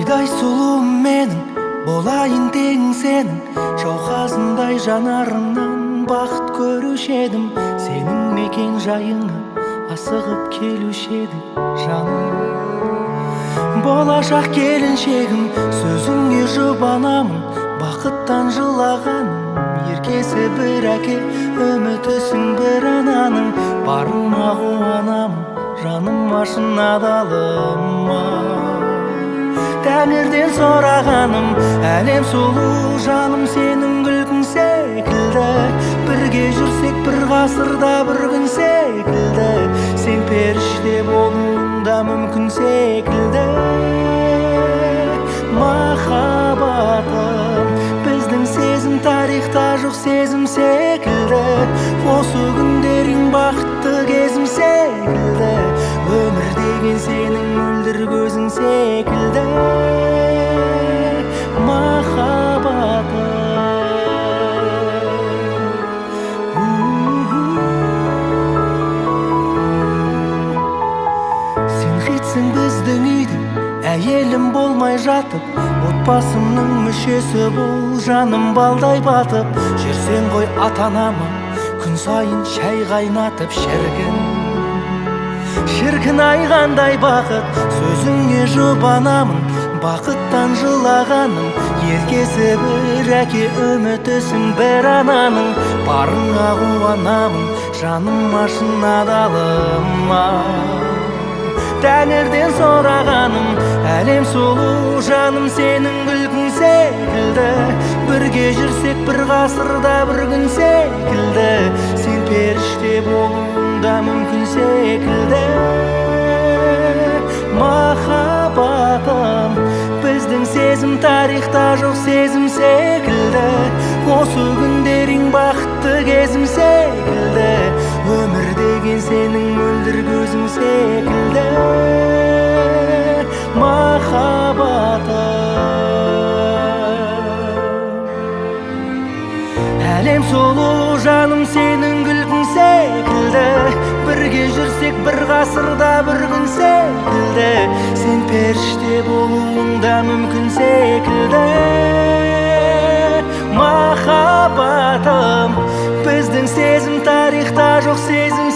Айдай сұлуым менің, болайын тең сенің, жауқазындай жанарыңнан бақыт көруші едім. Сенің мекен жайыңа асығып келуші едің, жаным. Болашақ келіншегім, сөзіңе жұбанамын, бақыттан жылағаным. Еркесі бір әке, үмітісің бір ананың, барыма қуанамын, жаным шын адалыма. Тәңірден сұрағаным, әлем сұлу жаным, сенің күлкің секілді. Бірге жүрсек бір ғасырда бір күн секілді, сен періште болуың да мүмкін секілді. Махаббатым, біздің сезім тарихта жоқ сезім секілді, осы күндерің бақытты кезім секілді. Өмір деген сенің мөлдір көзің секілді. Махаббатым. Сен хитсің біздің үйдің, әйелім болмай жатып, отбасымның мүшесі бол, жаным балдай батып. Жүрсең ғой ата-анама күн сайын шай қайнатып, шіркін, шіркін ай қандай бақыт, сөзіңе жұбанамын, бақыттан жылағаным. Еркесі бір әке, үмітісің бір ананың, барыңа қуанамын, жаным шын адалыма. Тәңірден сұрағаным, әлем сұлу жаным, сенің күлкің секілді. Бірге жүрсек бір ғасырда бір күн секілді, сен періште болуың да мүмкін секілді. Махаббатым, біздің сезім тарихта жоқ сезім секілді, осы күндерің бақытты кезім секілді. Өмір деген сенің мөлдір көзің секілді. Махаббатым. Әлем сұлу жаным, сенің күлкің секілді, бірге жүрсек бір ғасырда бір күн секілді, сен періште болуың да мүмкін секілді. Махаббатым, біздің сезім тарихта жоқ сезім